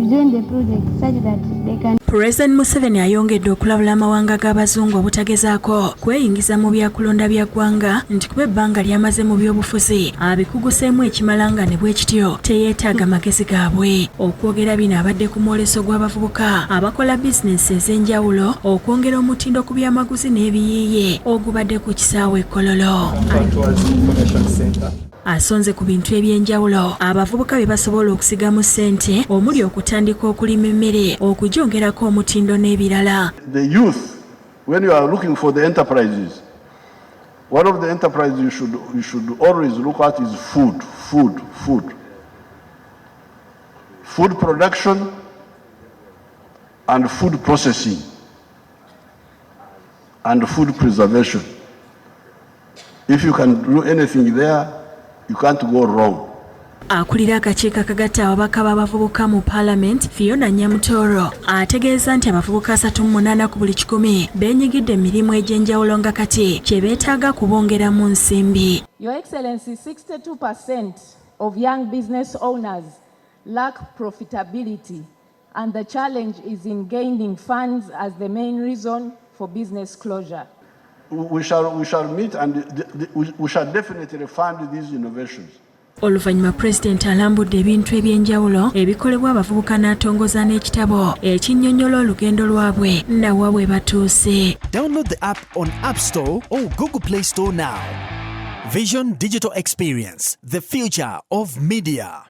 join the project such that they can Pulezidenti Museveni ayongedde okulabula amawanga g'abazungu obutagezaako kweyingiza mu byakulonda bya ggwanga nti kuba ebbanga ly'amaze mu byobufuzi abikuguseemu ekimala nga ne bwe kityo teyeetaaga magezi gaabwe. Okwogera bino abadde ku mwoleso gw'abavubuka abakola bizinensi ez'enjawulo okwongera omutindo ku byamaguzi n'ebiyiiye ogubadde ku kisaawe e Kololo. Asonze ku bintu eby'enjawulo abavubuka bye basobola okusigamu ssente omuli okutandika okulima emmere, okugyongerako omutindo n'ebirala. The youth, when you are looking for the enterprises, one of the enterprises you should always look at is food, food, food. Food production and food processing and food preservation. If you can do anything there, you can't go wrong. Akulira akakiiko akagatta ababaka b'abavubuka mu Paalamenti, Fiona Nyamutoro, ategeeza nti abavubuka 38 ku buli 100 beenyigidde mu mirimu egy'enjawulo nga kati kye beetaaga kubongeramu nsimbi. Your Excellency, 62% of young business owners lack profitability, and the challenge is in gaining funds as the main reason for business closure. We shall meet and we shall definitely fund these innovations. Oluvannyuma Pulezidenti alambudde ebintu ebyenjawulo ebikolebwa abavubuka n'atongoza n'ekitabo ekinnyonnyola olugendo lwabwe nawa bwe batuuse. Download the app on App Store or Google Play Store now. Vision Digital Experience, the future of media.